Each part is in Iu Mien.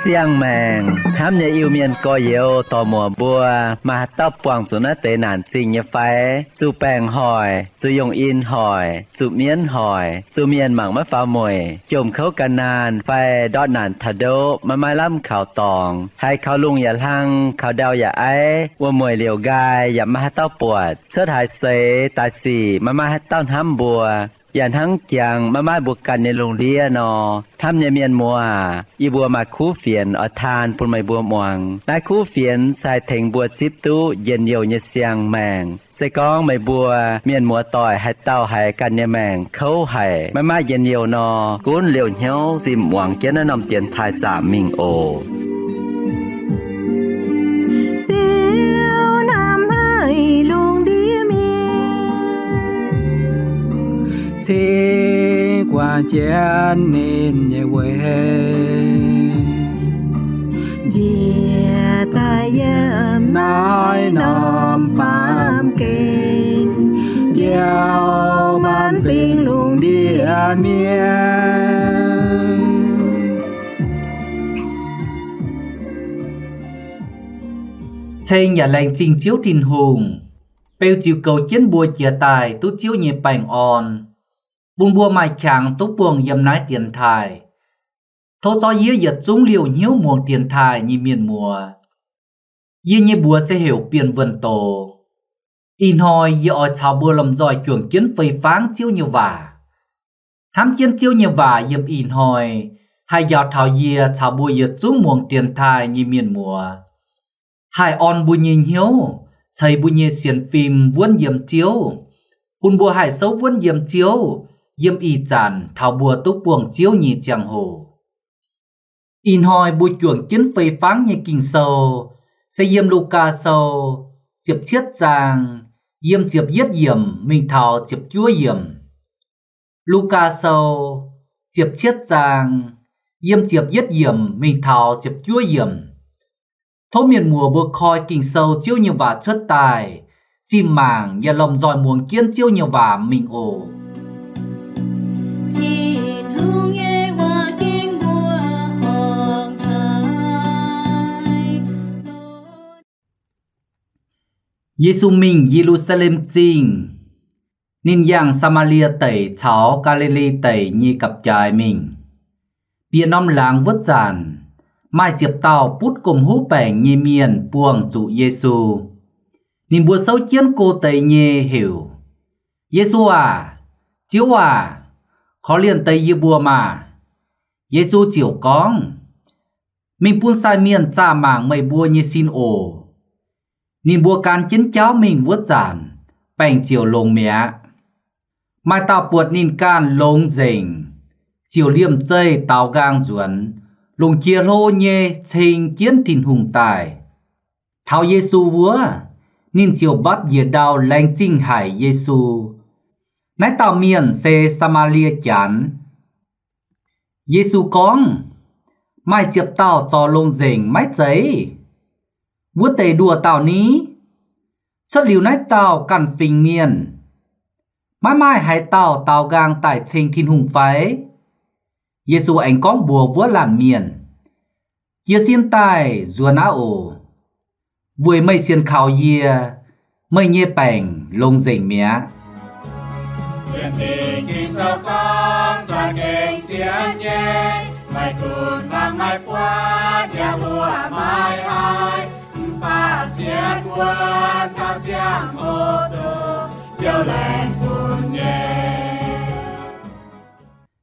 Siang-maengc hnamv nyei Iu-Mienh gorx-youz dorc-muoc mbuo, maaih haaix dauh buangh zuqc naaiv deix naanc zingh nyei fai? Zuqc baengc hoic, zuqc yongh in hoic, zuqc mienv hoic, zuqc mienh mangc maiv faaux mueic, jomc kouv gan naanh fai ndortv naanc taux ndoqv maiv maaih lamh kaux dorngx, haiz kaux lungh yaac hlang, kaux ndau yaac aiv, wuom-mueic liouc nqaai yaac maiv maaih haaix dauh buatc, cuotv haaix seix daaih sic maiv maaih haaix dauh hnamv mbuo, yaac hnangv jangx maiv maaih mbuo ganh nyei lungh ndiev nor, hnamv nyei mienh muoz aac, yie mbuo maaih kuv fienx oix taan bun meih mbuo muangx. Naaiv kuv fienx se haih tengx mbuo zipv duqv njien-youh nyei siang-maengc. Se gorngv meih mbuo mienh muoz-doic haaix dauh haiz ganh nyei maengc kouv haic, maiv maaih njien-youh nor, gunv liouh hnyouv zinh muangx jienv naaiv norm dienx taaih zaamc mingh oc. Ziouv hnamv haic lungh ndiev mienh, cingx guangc jienv ninh nyei weic, njiec daaih yiem naaiv norm baamh gen, njoux maanc fingx lungh ndiev mienh. Ceng yaac laengz zingh Ziouv Tin-Hungh, beu ziux goux jienv mbuo jiex daaih duqv Ziouv nyei baengh orn, bun mbuo maaih qangx duqv buangh yiem naaiv dienx taaih. Tov zorqv yie yietc zungv liouh hnyouv muangx dienx taaih nyei mienh muoz. Yie nyei mbuox se heuc Bienh Wuonh Doz. Ih hnoi yie oix caux mbuo lomh nzoih juangc jienv fei fangv Ziouv nyei waac. Hnamv jienv Ziouv nyei waac yiem ih hnoi haih njaaux taux yie caux mbuo yietc zungv muangx dienx taaih nyei mienh muoz, haih orn mbuo nyei hnyouv, ceix mbuo nyei sienx fim wuonv yiem Ziouv, bun mbuo haih souv wuonv yiem Ziouv yiem ih zanc taux mbuo duqv buangh Ziouv nyei ziangh hoc. Ih hnoi mbuo juangc jienv fei fangv nyei Ging-Sou se yiem Lugaa Sou ziepc cietv zaang, yiem ziepc yietv yiemc mingh taux ziepc juov yiemc. Lugaa Sou ziepc cietv zaang, yiem ziepc yietv yiemc mingh taux ziepc juov yiemc. Tov mienh muoz mbuo koi Ging-Sou Ziouv nyei waac cuotv daaih, zinh mangc yaac lomh nzoih muangx jienv Ziouv nyei waac mingh oc. Tin-Hungh nyei waac ging mbuo horngc haic. Yesu mingh Ye^lu^saa^lem Zingh. Ninh yangh Saa^maa^lie Deic caux Gaa^li^li Deic nyei gapv-jaaix mingh. Bieqc norm laangz wuov zanc, maaih ziepc dauh butv gomh huv baengc nyei mienh buangh zuqc Yesu. Ninh mbuo souv jienv go deix nyei heuc, Yesu aac, Ziouv aac, korv-lienh deix yie mbuo maah! Yesu ziouc gorngv, Mingh bun sai mienh zaah mangc meih mbuo nyei sin oc. Ninh mbuo gan jienv jauv mingh wuov zanc, baengc ziouc longx mi'aqv. Maaih dauh buatc ninh ganh longx nzengc, ziouc liemh zeih daaux nqaang nzuonx, longc jiex hlo nyei ceng jienv Tin-Hungh daaih. Taux Yesu wuov, ninh ziouc mbapv njiec ndau laengz zingh haic Yesu. Naaiv dauh mienh se Saa^maa^lie Janx. Yesu gorngv, Maaih ziepc dauh zorc longx nzengc maiv zeiz? Wuov deix nduoh dauh ni? Cuotv liuz naaiv dauh ganh fingx mienh, maiv maaih haaix dauh daaux nqaang daaih ceng Tin-Hungh fai? Yesu aengx gorngv mbuox wuov laanh mienh, Jiez sin daaih nzuonx aqv oc. Weic meih sienx kaux yie, meih nyei baengc longx nzengc mi'aqv.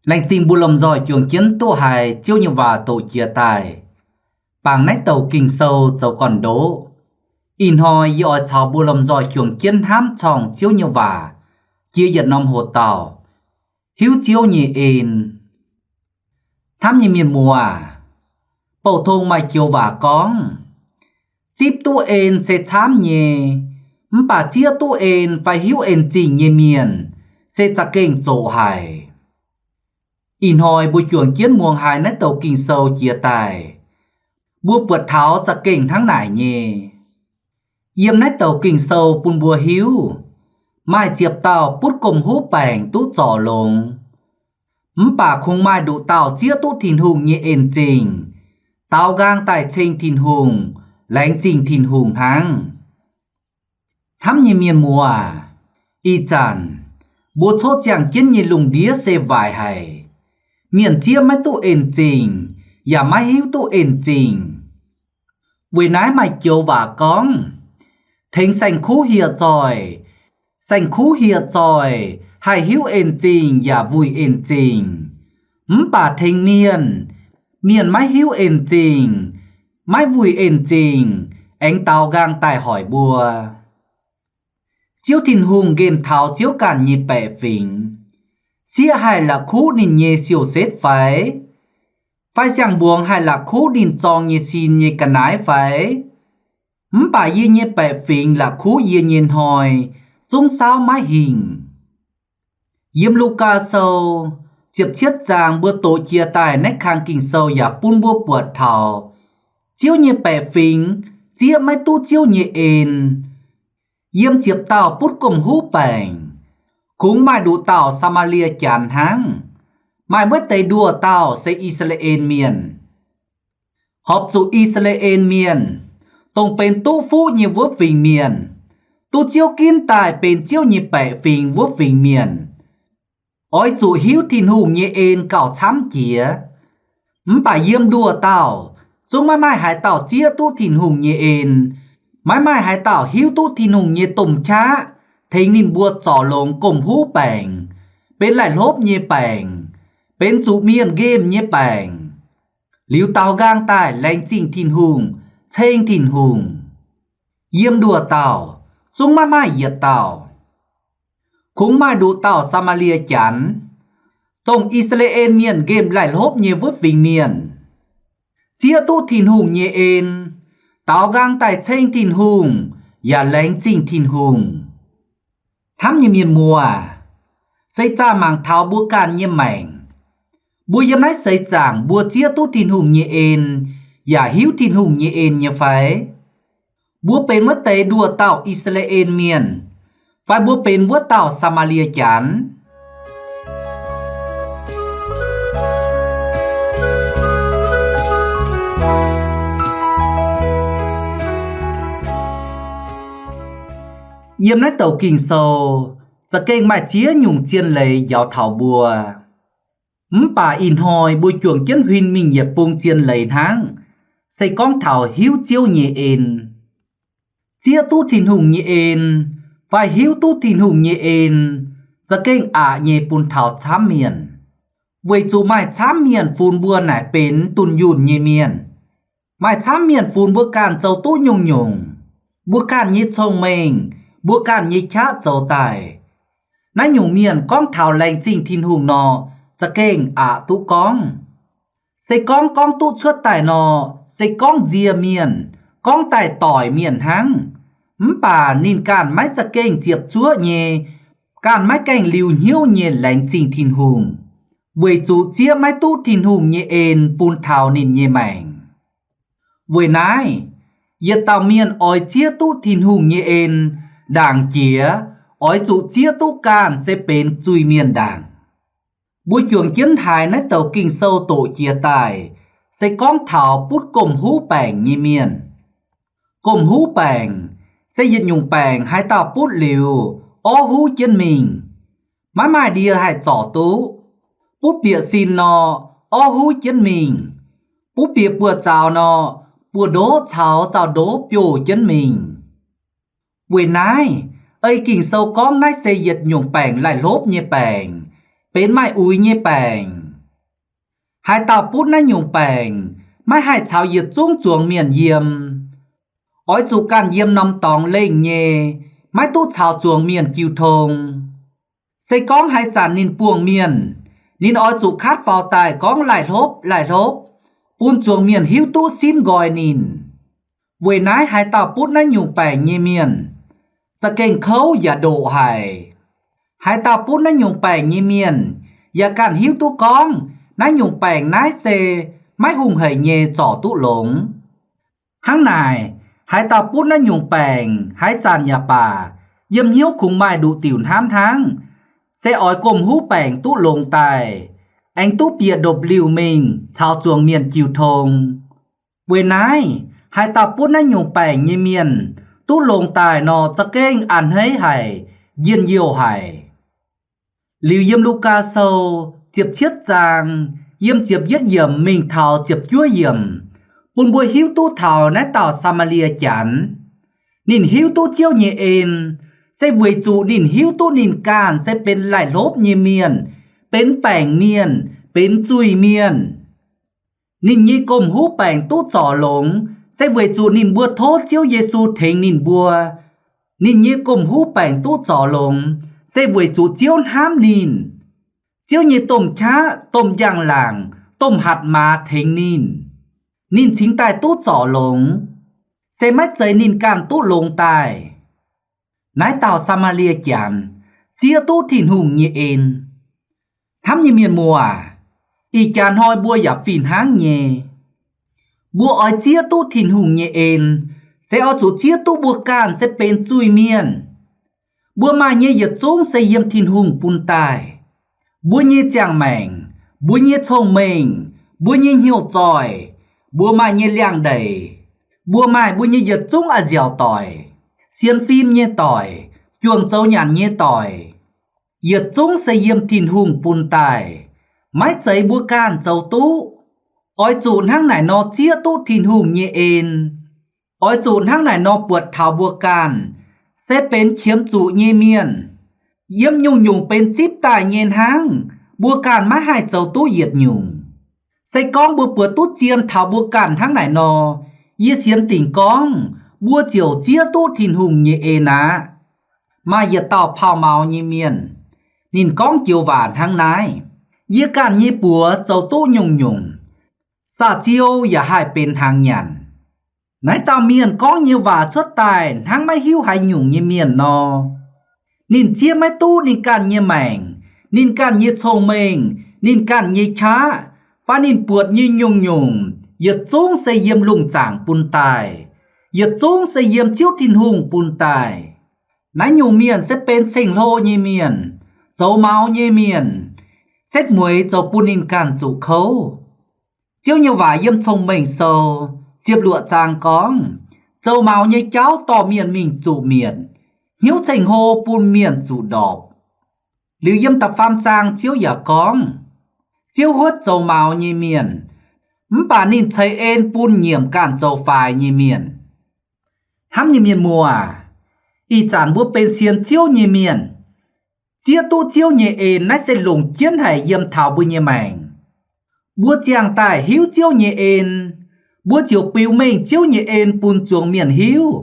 Laengz zingh mbuo lomh nzoih juangc jienv duqv haiz Ziouv nyei waac doqc jiez daaih. Bangc naaiv douc Ging-Sou zoux gorn-ndoqv. Ih hnoi yie oix caux mbuo lomh nzoih juangc jienv hnamv corngh Ziouv nyei waac jiex yietc norm hoc dauh, hiuv Ziouv nyei en. Hnamv nyei mienh muoz aac, bouh tong maaih joux waac gorngv, zipv duqv en se camv nyei, mv baac zieqv duqv en fai hiuv en zingh nyei mienh se za'gengh zoqc haic. Ih hnoi mbuo juangc jienv muangx haiz naaiv douc Ging-Sou jiez daaih. Mbuo buatc taux za'gengh hnangv naaic nyei. Yiem naaiv douc Ging-Sou bun mbuo hiuv, maaih ziepc dauh butv gomh huv baengc duqv zorc longx, mv baac kungx maaih nduqc dauh zieqv duqv Tin-Hungh nyei en-zingh, daaux nqaang daaih ceng Tin-Hungh, laengz zingh Tin-Hungh hnangv. Hnamv nyei mienh muoz aac, ih zanc mbuo coqv ziangh jienv nyei lungh ndiev se waaic haic. Mienh zieqv maiv duqv en-zingh, yaac maiv hiuv duqv en-zingh. Weic naaiv maaih joux waac gorngv, tengx saeng-kuv hieh zoih. Saeng-kuv hieh zoih haih hiuv en-zingh yaac wuic en-zingh. Mv baac tengx mienh, mienh maiv hiuv en-zingh, maiv wuic en-zingh, aengx daaux nqaang daaih hoic mbuo. Ziouv Tin-Hungh nqemh taux Ziouv ganh nyei baeqc fingx. Sieqv haih la'kuqv ninh nyei siou-setv fai? Fai siang-mbuangz haih la'kuqv ninh zorng nyei sin nyei ga'naaiv fai? Mv baac yie nyei baeqc fingx la'kuqv yie nyei hnoi zungv saauv maiv hingh. Yiem Lugaa Sou ziepc cietv zaang mbuo doqc jiex daaih naaiv kang Ging-Sou yaac bun mbuo buatc taux Ziouv nyei baeqc fingx zieqv maiv duqv Ziouv nyei en. Yiem ziepc dauh butv gomh huv baengc, kungx maaih nduqc dauh Saa^maa^lie Janx hnangv. Maaih wuov deix nduoh dauh se I^saa^laa^en Mienh. Horpc zuqc I^saa^laa^en Mienh, dongh benx duqv fuqv nyei wuov fingx mienh, duqv Ziouv ginv daaih benx Ziouv nyei baeqc fingx wuov fingx mienh, oix zuqc hiuv Tin-Hungh nyei en gauh camv jiex. Mv baac yiem nduoh dauh zungv maiv maaih haaix dauh zieqv duqv Tin-Hungh nyei en. Maiv maaih haaix dauh hiuv duqv Tin-Hungh nyei domh qaqv tengx ninh mbuo zorc longx gomh huv baengc, benx laih hlopv nyei baengc, benx zuqc mienh nqemh nyei baengc, liuz daaux nqaang daaih laengz zingh Tin-Hungh, ceng Tin-Hungh. Yiem nduoh dauh zungv maiv maaih yietc dauh. Kungx maaih nduqc dauh Saa^maa^lie Janx, dongh I^saa^laa^en Mienh nqemh laih hlopv nyei wuov fingx mienh, zieqv duqv Tin-Hungh nyei en, daaux nqaang daaih ceng Tin-Hungh yaac laengz zingh Tin-Hungh. Hnamv nyei mienh muoz, se zaah mangc taux mbuo ganh nyei maengc. Mbuo yiem naaiv seix zaangc mbuo zieqv duqv Tin-Hungh nyei en yaac hiuv Tin-Hungh nyei en nyei fai? Mbuo benx wuov deix nduoh dauh I^saa^laa^en Mienh, fai mbuo benx wuov dauh Saa^maa^lie Janx? Yiem naaiv douc Ging-Sou za'gengh maaih ziex nyungc zien leiz njaaux taux mbuo. Mv baac ih hnoi mbuo juangc jienv huin mingh yietc bung zien leiz hnangv, se gorngv taux hiuv Ziouv nyei en. Zieqv duqv Tin-Hungh nyei en fai hiuv duqv Tin-Hungh nyei en za'gengh aqc nyei bun taux camv mienh, weic zuqc maaih camv mienh funx mbuo naaic benx dunh yunh nyei mienh. Maaih camv mienh funx mbuo ganh zoux duqv nyungc-nyungc, mbuo ganh nyei cong-mengh, mbuo ganh nyei qaqv zoux daaih. Naaiv nyungc mienh gorngv taux laengz zingh Tin-Hungh nor, za'gengh aqc duqv gorngv. Se gorngv gorngv duqv cuotv daaih nor, se gorngv nzie mienh, gorngv daaih doic mienh hnangv. Mv baac ninh ganh maiv za'gengh ziepc zuoqv nyei, ganh maiv gaengh liuz hnyouv nyei laengz zingh Tin-Hungh, weic zuqc zieqv maiv duqv Tin-Hungh nyei en bun taux ninh nyei maengc. Weic naaiv, yietc dauh mienh oix zieqv duqv Tin-Hungh nyei en ndaangc jiex, oix zuqc zieqv duqv ganh se benx zuiz-mienh ndaangc. Mbuo juangc jienv haiz naaiv douc Ging-Sou doqc jiex daaih, se gorngv taux butv gomh huv baengc nyei mienh. Gomh huv baengc se yietc nyungc baengc haaix dauh butv liuz, orv huv jienv mingh, maiv maaih ndie haih zorc duqv. Butv bieqc sin nor, orv huv jienv mingh. Butv bieqc buoz-zaux nor, buoz-ndoqv caux zaux-ndoqv biouh jienv mingh. Weic naaiv, ei Ging-Sou gorngv naaiv se yietc nyungc baengc laih hlopv nyei baengc, benx maaih uix nyei baengc. Haaix dauh butv naaiv nyungc baengc, maiv haih caux yietc zungv zuangx mienh yiem. Oix zuqc ganh yiem norm dorngx lengh nyei, maiv duqv caux zuangx mienh jiu tong. Se gorngv haaix zanc ninh buangh mienh, ninh oix zuqc katv faaux daaih gorngv laih hlopv laih hlopv, bun zuangx mienh hiuv duqv simv nqoi ninh. Weic naaiv haaix dauh butv naaiv nyungc baengc nyei mienh, za'gengh kouv yaac ndoqc haic. Haaix dauh butv naaiv nyungc baengc nyei mienh, yaac ganh hiuv duqv gorngv naaiv nyungc baengc naaiv se maiv hungh haic nyei zorc duqv longx. Hnangv naaic, haaix dauh butv naaiv nyungc baengc haaix zanc yaac baac, yiem hnyouv kungx maaih nduqc diuc hnamv hnangv, se oix gomh huv baengc duqv longx daaih, aengx duqv bieqc ndopv-liuh mingh caux zuangx mienh jiu tong. Weic naaiv, haaix dauh butv naaiv nyungc baengc nyei mienh duqv longx daaih nor, za'gengh a'hneiv haic, njien-youh haic. Liuz yiem Lugaa Sou ziepc cietv zaang, yiem ziepc yietv yiemc mingh taux ziepc juov yiemc, bun mbuo hiuv duqv taux naaiv dauh Saa^maa^lie Janx. Ninh hiuv duqv Ziouv nyei en, se weic zuqc ninh hiuv duqv ninh ganh se benx laih hlopv nyei mienh, benx baengc mienh, benx zuiz-mienh. Ninh nyei gomh huv baengc duqv zorc longx, se weic zuqc ninh mbuo tov Ziouv Yesu tengx ninh mbuo. Ninh nyei gomh huv baengc duqv zorc longx, se weic zuqc Ziouv hnamv ninh. Ziouv nyei domh qaqv, domh njang-laangc, domh hatc maaz tengx ninh. Ninh cingx daaih duqv zorc longx, se maiv zeiz ninh ganh duqv longx daaih. Naaiv dauh Saa^maa^lie Janx zieqv duqv Tin-Hungh nyei en. Hnamv nyei mienh muoz, ih jaax hnoi mbuo yaac fih hnangv nyei. Mbuo oix zieqv duqv Tin-Hungh nyei en, se oix zuqc zieqv duqv mbuo ganh se benx zuiz-mienh. Mbuo maaih nyei yietc zungv se yiem Tin-Hungh bun daaih. Mbuo nyei ziangh maengc, mbuo nyei cong-mengh, mbuo nyei hnyouv zoih, mbuo maaih nyei liangx-ndeic, mbuo maaih mbuo nyei yietc zungv a'nziaauc doic, sienx fim nyei doic, juangc zoux nyanc nyei doic, yietc zungv se yiem Tin-Hungh bun daaih, maiv zeiz mbuo ganh zoux duqv. Oix zuqc hnangv naaic nor zieqv duqv Tin-Hungh nyei en. Oix zuqc hnangv naaic nor buatc taux mbuo ganh se benx qiemx zuqc nyei mienh. Yiem nyungc-nyungc benx zipv daaih nyei hnangv, mbuo ganh maiv haih zoux duqv yietc nyungc. Se gorngv mbuo buatc duqv zien taux mbuo ganh hnangv naaic nor, yie sienx dingc gorngv mbuo ziouc zieqv duqv Tin-Hungh nyei en aqv. Maaih yietc dauh pauh maux nyei mienh, ninh gorngv joux waac hnangv naaiv, yie ganh nyei buoz zoux duqv nyungc-nyungc, saa-ziou yaac haih benx hnaangx nyanc. Naaiv dauh mienh gorngv nyei waac cuotv daaih hnangv maiv hiuv haaix nyungc nyei mienh nor. Ninh zieqv maiv duqv ninh ganh nyei maengc, ninh ganh nyei cong-mengh, ninh ganh nyei qaqv, fai ninh buatc nyei nyungc-nyungc, yietc zungv se yiem lungh zaangc bun daaih, yietc zungv se yiem Ziouv Tin-Hungh bun daaih. Naaiv nyungc mienh se benx ceng-hlo nyei mienh, zoux maux nyei mienh, setv mueiz zoux bun ninh ganh zuqc kouv. Ziouv nyei waac yiem Cong-Mengh Sou ziepc luoqc zaang gorngv, zoux maux nyei jauv dorh mienh mingh zuqc mietc, hnyouv ceng-hlo bun mienh zuqc ndorpc. Liuz yiem da'faam zaang Ziouv yaac gorngv, Ziouv huotv zoux maux nyei mienh, mv baac ninh ceix en bun nyiemc ganh zoux faix nyei mienh. Hnamv nyei mienh muoz, ih zanc mbuo benx sienx Ziouv nyei mienh, zieqv duqv Ziouv nyei en naaiv se longc jienv haic yiem taux mbuo nyei maengc. Mbuo ziangh daaih hiuv Ziouv nyei en, mbuo ziouc biux mengh Ziouv nyei en bun zuangx mienh hiuv,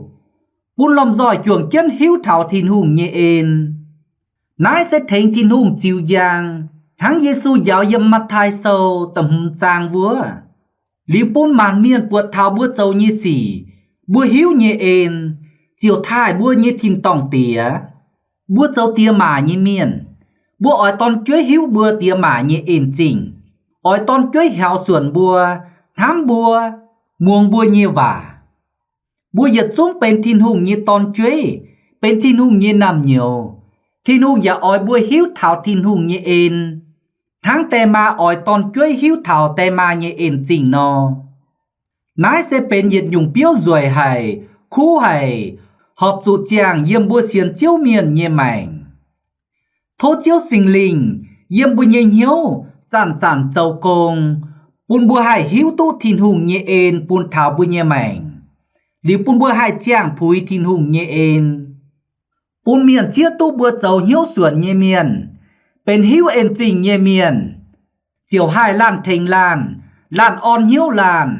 bun lomh nzoih juangc jienv hiuv taux Tin-Hungh nyei en. Naaiv se tengx Tin-Hungh ziux njang, hnangv Yesu njaaux yiem Matv^taai Sou da'hmz zaang wuov. Liuz bun maanc mienh buatc taux mbuo zoux nyei sic, mbuo hiuv nyei en, ziouc taaih mbuo nyei tin-dorngh Diex. Mbuo zoux diex maac nyei mienh, mbuo oix dorn-jueiv hiuv mbuo diex maac nyei en zingh, oix dorn-jueiv hiaaux suonc mbuo, hnamv mbuo, muangx mbuo nyei waac. Mbuo yietc zungv benx Tin-Hungh nyei dorn-jueiv, benx Tin-Hungh nyei naamh nyouz. Tin-Hungh yaac oix mbuo hiuv taux Tin-Hungh nyei en, hnangv die maa oix dorn-jueiv hiuv taux die maa nyei en zingh nor. Naaiv se benx yietc nyungc biouv nzueic haic, kuv haic, horpc zuqc ziangh yiem mbuo sienx Ziouv mienh nyei maengc. Tov Ziouv Singx Lingh yiem mbuo nyei hnyouv zanc-zanc zoux gong, bun mbuo haih hiuv duqv Tin-Hungh nyei en bun taux mbuo nyei maengc, liuz bun mbuo haih ziangh puix Tin-Hungh nyei en. Bun mienh zieqv duqv mbuo zoux hnyouv suonc nyei mienh, benx hiuv en zingh nyei mienh, ziouc haih laanh tengx laanh, laanh orn hnyouv laanh,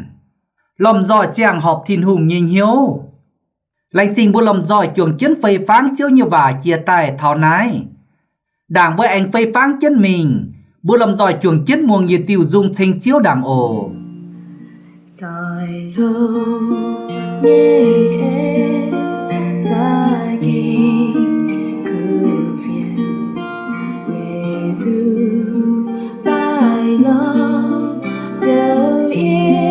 lomh nzoih ziangh horpc Tin-Hungh nyei hnyouv. Laengz zingh mbuo lomh nzoih juangc jienv fei fangv Ziouv nyei waac jiex daaih taux naaiv. Ndaangc mbuo aengx fei fangv jienv mingh, mbuo lomh nzoih juangc jienv muangx yietc diuh nzung ceng Ziouv ndaangc oc. Zoih hlo nyei en, za'gengh kuv fienx, Yesu daaih lorz Ziouv yie.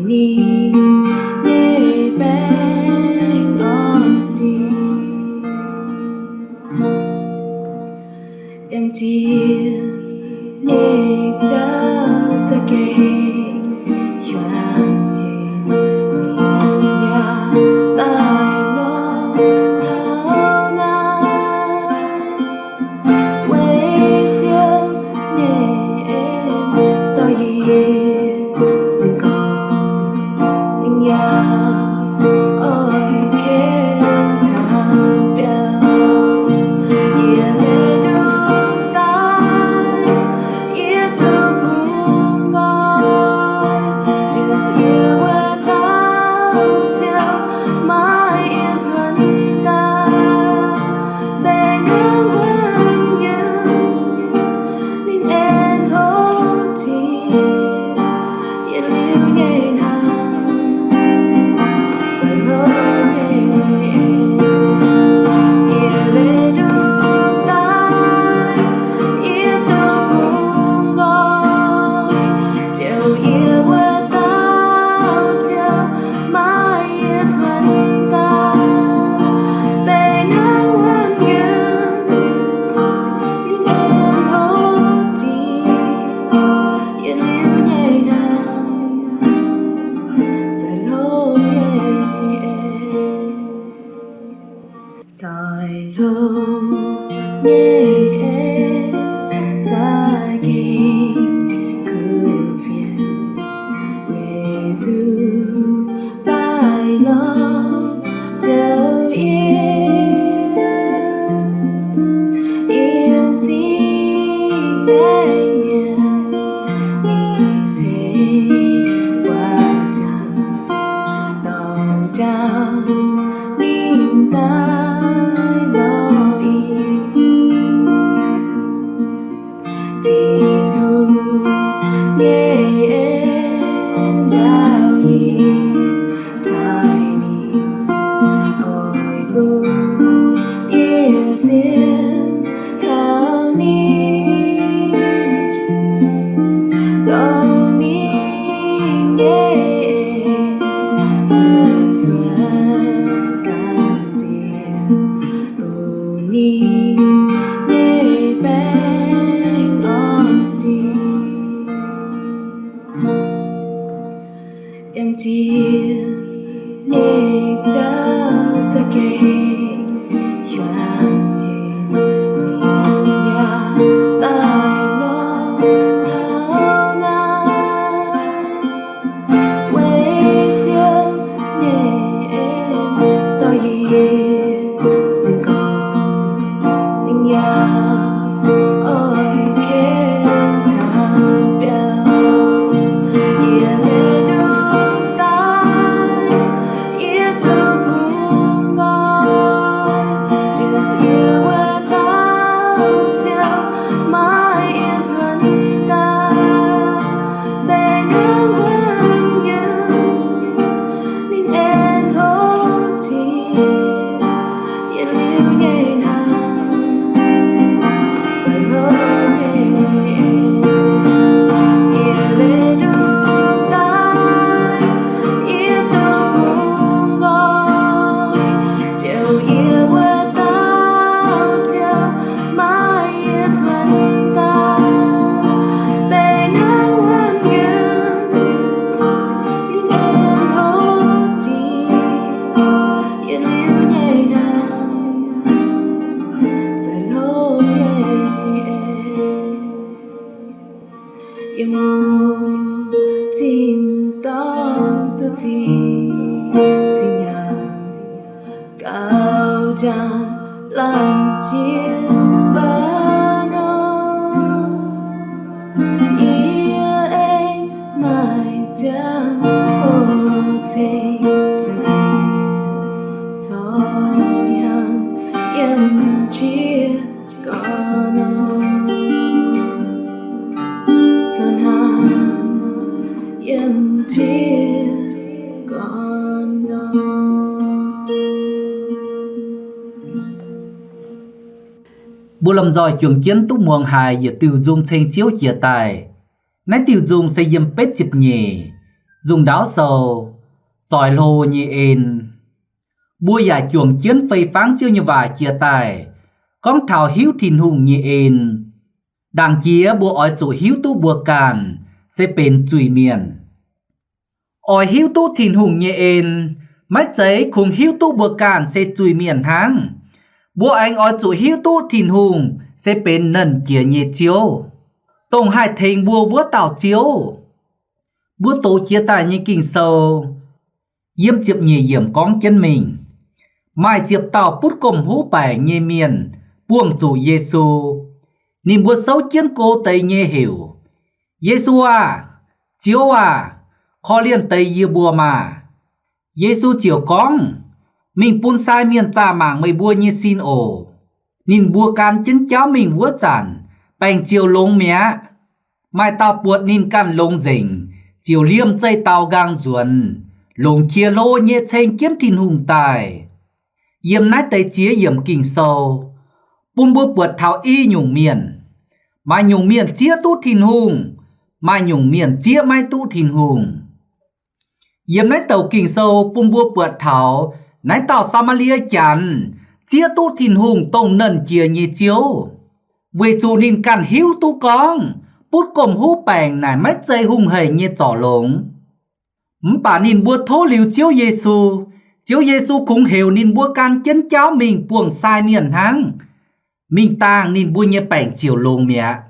Ninh nyei baengh orn-mingh, yiem Ziouv nyei jauv za'gengh hiuang hec, ninh yaac daaih lorz taux naaiv. Weic Ziouv nyei en dorh yie sin gorngv, ninh yaac oix ken taux biauv. Yie leih nduqc daaih, yie duqv bungx nqoi, njoux yie wuov dauh Ziouv, maaih yie nzuonx daaih, mbenc hnangv wuom nyiemv, ninh aengx hlo jiex yietc liuz nyei hnamv, zoux hlo nyei en. Yie leih nduqc daaih, yie duqv bungx nqoi, njoux yie wuov dauh Ziouv, maaih yie nzuonx daaih, mbenc hnangv wuom nyiemv, ninh aengx hlo jiex yietc liuz nyei hnamv, zoux hlo nyei en. Zoux hlo nyei en za'gengh kuv fienx, Yesu daaih lorz njoux yie. Yiem zingh baeqc mienh, ninh tengx guaax janx, dorng jauv ninh daaih lorz yie. Tin-Hungh nyei en njaaux yie, taaih ninh oix longc yie sienx kaux ninh, dongh ninh nyei en zuqc cuotv ganh nziex, bun ninh nyei baengh orn-mingh. Yiem Ziouv nyei jauv za'gengh hiuang hec, ninh yaac daaih lorz taux naaiv. Weic Ziouv nyei en dorh yie sin gorngv, ninh yaac oix ken taux biauv. Yie leih nduqc daaih, yie duqv bungx nqoi, njoux yie wuov dauh Ziouv, maaih yie nzuonx daaih, mbenc hnangv wuom nyiemv, ninh aengx hlo jiex yietc liuz nyei hnamv, zoux hlo nyei en. Yie leih nduqc daaih, yie duqv bungx nqoi, njoux yie wuov dauh Ziouv, maaih yie nzuonx daaih, mbenc hnangv wuom nyiemv, ninh aengx hlo jiex yietc liuz nyei hnamv, zoux hlo nyei en. Yie mbuo zinh dorngh duqv zinh, zinh nyaanh gauh jangx laanh jiex mbaa nor, yie aengx naaic ziangh hoc ceng za'gengh corc hnyangx yiem jiex gorn nor, corc hnyangx yiem jiex gorn nor. Mbuo lomh nzoih juangc jienv duqv muangx haiz yietc diuh nzung ceng Ziouv jiex daaih. Naaiv diuh nzung se yiem betv ziepc nyeic, Nzung Ndaauv Sou, Zoix Hlo Nyei En. Mbuo yaac juangc jienv fei fangv Ziouv nyei waac jiex daaih, gorngv taux hiuv Tin-Hungh nyei en. Ndaangc jiex mbuo oix zuqc hiuv duqv mbuo ganh se benx zuiz-mienh. Oix hiuv duqv Tin-Hungh nyei en, maiv zeiz kungx hiuv duqv mbuo ganh se zuiz-mienh hnangv. Mbuo aengx oix zuqc hiuv duqv Tin-Hungh se benx Nernh Jiex nyei Ziouv, dongh haih tengx mbuo wuov dauh Ziouv. Mbuo doqc jiex daaih nyei Ging-Sou, yiem ziepc nyeic yiemc gorngv jienv mingh, maaih ziepc dauh butv gomh huv baengc nyei mienh buangh zuqc Yesu. Ninh mbuo souv jienv go deix nyei heuc, Yesu aah! Ziouv aah! Korv-lienh deix yie mbuo maah! Yesu ziouc gorngv, Mingh bun sai mienh zaah mangc meih mbuo nyei sin oc. Ninh mbuo gan jienv jauv mingh wuov zanc, baengc ziouc longx mi'aqv. Maaih dauh buatc ninh ganh longx nzengc, ziouc liemh zeih daaux nqaang nzuonx, longc qiex hlo nyei ceng jienv Tin-Hungh daaih. Yiem naaiv deix ziex yiemc Ging-Sou bun mbuo buatc taux i nyungc mienh. Maaih nyungc mienh zieqv duqv Tin-Hungh, maaih nyungc mienh zieqv maiv duqv Tin-Hungh. Yiem naaiv douc Ging-Sou bun mbuo buatc taux naaiv dauh Saa^maa^lie Janx zieqv duqv Tin-Hungh, dongh Nernh Jiex nyei Ziouv, weic zuqc ninh ganh hiuv duqv gorngv butv gomh huv baengc naaic maiv zeiz hungh hec nyei zorc longx. Mv baac ninh mbuo tov liuz Ziouv Yesu, Ziouv Yesu kungx heuc ninh mbuo gan jienv jauv mingh buangh sai mienh hnangv. Mingh dangh ninh mbuo nyei baengc ziouc longx mi'aqv.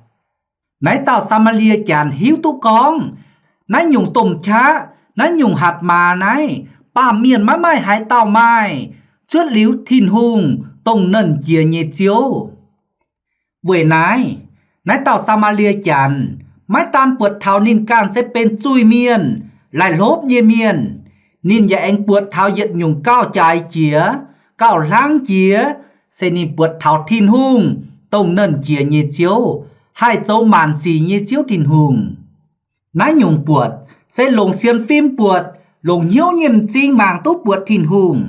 Naaiv dauh Saa^maa^lie Janx hiuv duqv gorngv naaiv nyungc domh qaqv, naaiv nyungc hatc maaz naaiv, baamh mienh maiv maaih haaix dauh maaih, cuotv liuz Tin-Hungh, dongh Nernh Jiex nyei Ziouv. Weic naaiv, naaiv dauh Saa^maa^lie Janx maiv daan buatc taux ninh ganh se benx zuiz-mienh, laih hlopv nyei mienh. Ninh yaac aengx buatc taux yietc nyungc gauh jaaix jiex, gauh hlang jiex, se ninh buatc taux Tin-Hungh, dongh Nernh Jiex nyei Ziouv, haih zoux maanc sic nyei Ziouv Tin-Hungh. Naaiv nyungc buatc se longc sienx fim buatc, longc hnyouv nyei m'zing mangc duqv buatc Tin-Hungh.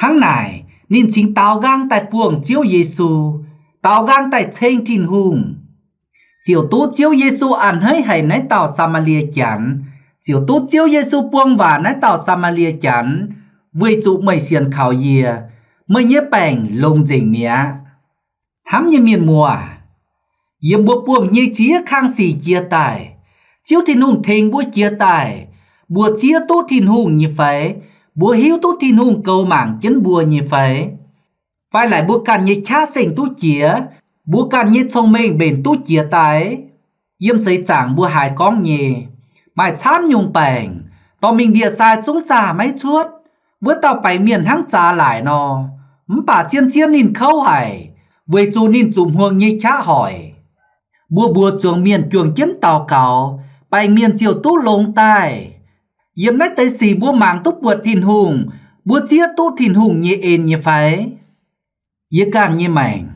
Hnangv naaic, ninh cingx daaux nqaang daaih buangh Ziouv Yesu, daaux nqaang daaih ceng Tin-Hungh. Ziouc duqv Ziouv Yesu a'hneiv haic naaiv dauh Saa^maa^lie Janx, ziouc duqv Ziouv Yesu buang waac naaiv dauh Saa^maa^lie Janx, Weic zuqc meih sienx kaux yie, meih nyei baengc longx nzengc mi'aqv. Hnamv nyei mienh muoz, yiem mbuo buangh nyei ziex kang sic jiex daaih, Ziouv Tin-Hungh tengx mbuo jiex daaih, mbuo zieqv duqv Tin-Hungh nyei fai? Mbuo hiuv duqv Tin-Hungh goux mangc jienv mbuo nyei fai? Fai laaic mbuo ganh nyei qaqv sengh duqv jiex, mbuo ganh nyei cong-mengh mbenc duqv jiex daaih? Yiem seix zaangc mbuo haiz gorngv nyei, maaih camv nyungc baengc, dorh mingh ndie-sai zungv zaah maiv cuotv. Wuov dauh baengc mienh hnangv zaax laaic nor, mv baac zien-zien ninh kouv haic, weic zuqc ninh zuqc hmuangx nyei qaqv hoic. Mbuo mbuox zuangx mienh juangc jienv daux gaux, baengc mienh ziouc duqv longx daaih. Yiem naaiv deix sic mbuo mangc duqv buatc Tin-Hungh, mbuo zieqv duqv Tin-Hungh nyei en nyei fai? Yie ganh nyei maengc,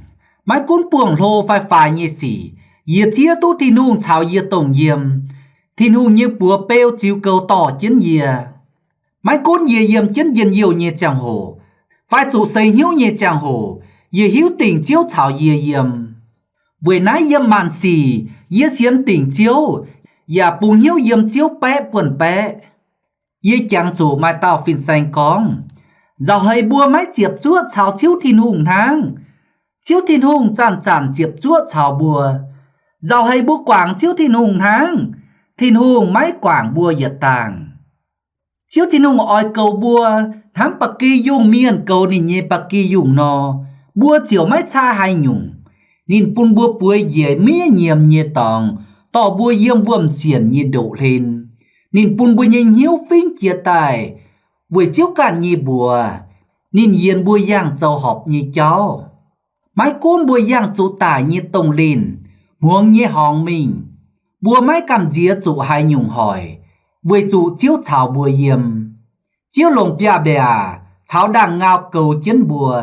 maiv gunv buangh hlo fai faix nyei sic, yie zieqv duqv Tin-Hungh caux yie dongh yiem. Tin-Hungh nyei buoz beu ziux goux dorh jienv yie. Maiv gunv yie yiem jienv njien-youh nyei ziangh hoc fai zuqc seix hnyouv nyei ziangh hoc, yie hiuv dingc Ziouv caux yie yiem. Weic naaiv yiem maanc sic yie sienx dingc Ziouv, yaac bungx hnyouv yiem Ziouv baeqv buonv-baeqv. Yie jangx zuqc maaih dauh fin-saeng gorngv, nzauh heix mbuo maiv ziepc zuoqv caux Ziouv Tin-Hungh hnangv. Ziouv Tin-Hungh zanc-zanc ziepc zuoqv caux mbuo. Nzauh heix mbuo guangc Ziouv Tin-Hungh hnangv, Tin-Hungh maiv guangc mbuo yietc dangh. Ziouv Tin-Hungh oix goux mbuo hnangv ba'gi yungh mienh goux ninh nyei ba'gi yungh nor, mbuo ziouc maiv caa haaix nyungc. Ninh bun mbuo bueix njiec miev nyiemz nyei dorngx, dorh mbuo yiem wuom-sienc nyei ndoqv-hlen. Ninh bun mbuo nyei hnyouv fingv jiez daaih weic Ziouv ganh nyei mbuox. Ninh yienx mbuo yangh zoux horpc nyei jauv. Maiv gunv mbuo yangh zuqc daic nyei dongh linh, hmuangx nyei horngx mingh, mbuo maiv gamh nziex zuqc haaix nyungc hoic, weic zuqc Ziouv caux mbuo yiem. Ziouv longc biaav-mbiaac caux ndaangh ngau goux jienv mbuo.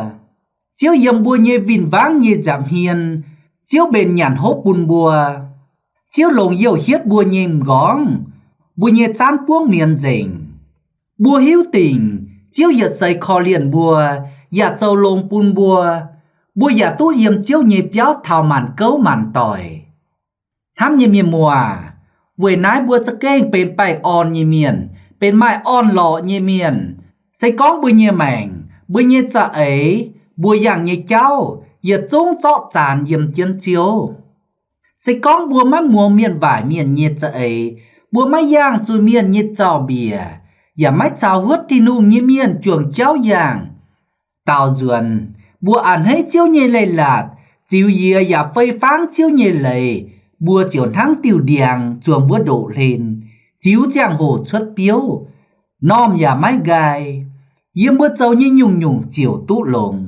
Ziouv yiem mbuo nyei win-wangv nyei nza'hmien. Ziouv mbenc nyanc hopv bun mbuo. Ziouv longc youh hietv mbuo nyei m'nqorngv, mbuo nyei zaanv buangv mienz nzengc. Mbuo hiuv dingc Ziouv yietc seix korv-lienh mbuo, yaac zoux longx bun mbuo. Mbuo yaac duqv yiem Ziouv nyei biauv taux maanc gouv maanc doic. Hnamv nyei mienh muoz, Weic naaiv mbuo za'gengh benx baengh orn nyei mienh, benx maaih orn-lorqc nyei mienh. Se gorngv mbuo nyei maengc, mbuo nyei za'eix, mbuo yangh nyei jauv yietc zungv zorqv zaanx yiem jienv Ziouv. Se gorngv mbuo maiv muangx mienh waaic mienh nyei za'eix, mbuo maiv yangh zuiz-mienh nyei zaux-mbiec, yaac maiv caux huotv Tin-Hungh nyei mienh juangc jauv yangh, daaux nzuonx, mbuo a'hneiv Ziouv nyei leiz-latc, ziux yie yaac fei fangv Ziouv nyei leiz, mbuo ziouc hnangv diuh ndiangx zuangx wuov ndoqv-hlen, ziux ziangh hoc cuotv biouv, normh yaac maiv nqaai. Yiem mbuo zoux nyei nyungc-nyungc ziouc duqv longx.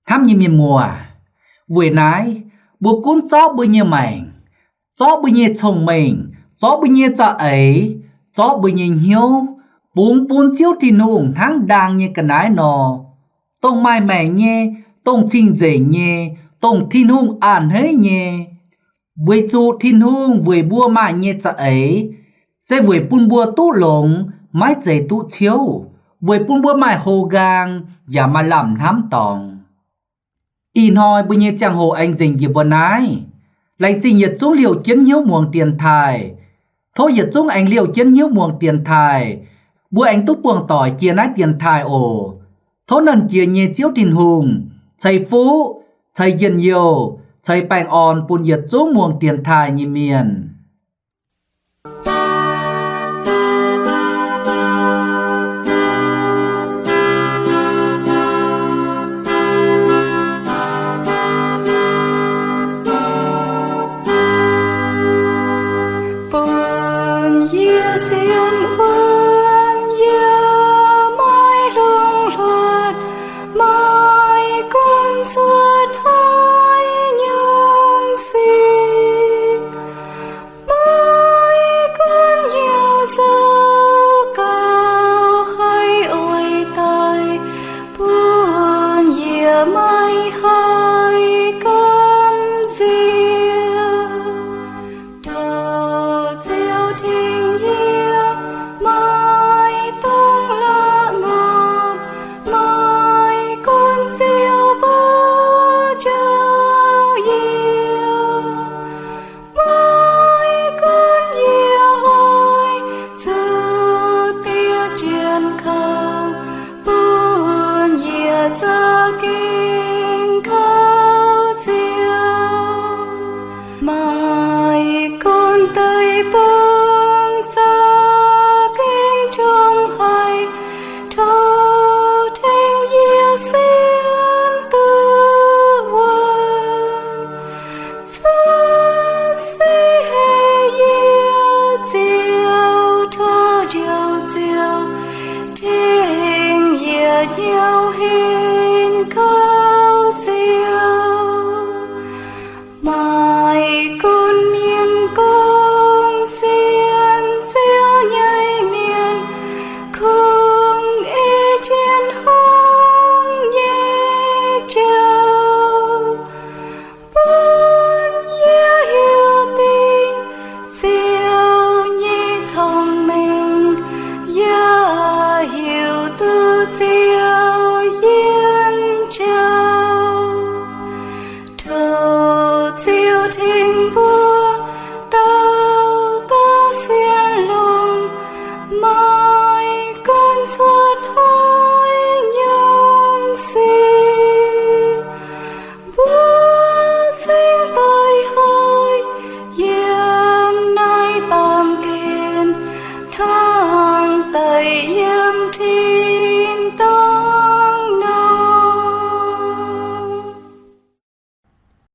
Hnamv nyei mienh muoz, weic naaiv mbuo gunv zorqv mbuo nyei maengc, zorqv mbuo nyei cong-mengh, zorqv mbuo nyei za'eix, zorqv mbuo nyei hnyouv, fungx bun Ziouv Tin-Hungh hnangv ndaang nyei ga'naaiv nor, dongh maaih maengc nyei, dongh cing-nzengc nyei, dongh Tin-Hungh a'hneiv nyei. Weic zuqc Tin-Hungh weic mbuo maaih nyei za'eix, se weic bun mbuo duqv longx, maiv zeiz duqv ciouv, weic bun mbuo maaih hou nqaang yaac maaih lamh hnamv dorngx. Ih hnoi mbuo nyei ziangh hoc aengx nzengc njiec mbuo naaiv. Laengz zingh yietc zungv liouh jienv hnyouv muangx dienx taaih. Tov yietc zungv aengx liouh jienv hnyouv muangx dienx taaih, mbuo aengx duqv buangh doic jiex naaiv dienx taaih oc. Tov Nernh Jiex nyei Ziouv Tin-Hungh ceix fuqv, ceix njien-youh, ceix baengh orn bun yietc zungv muangx dienx taaih nyei mienh.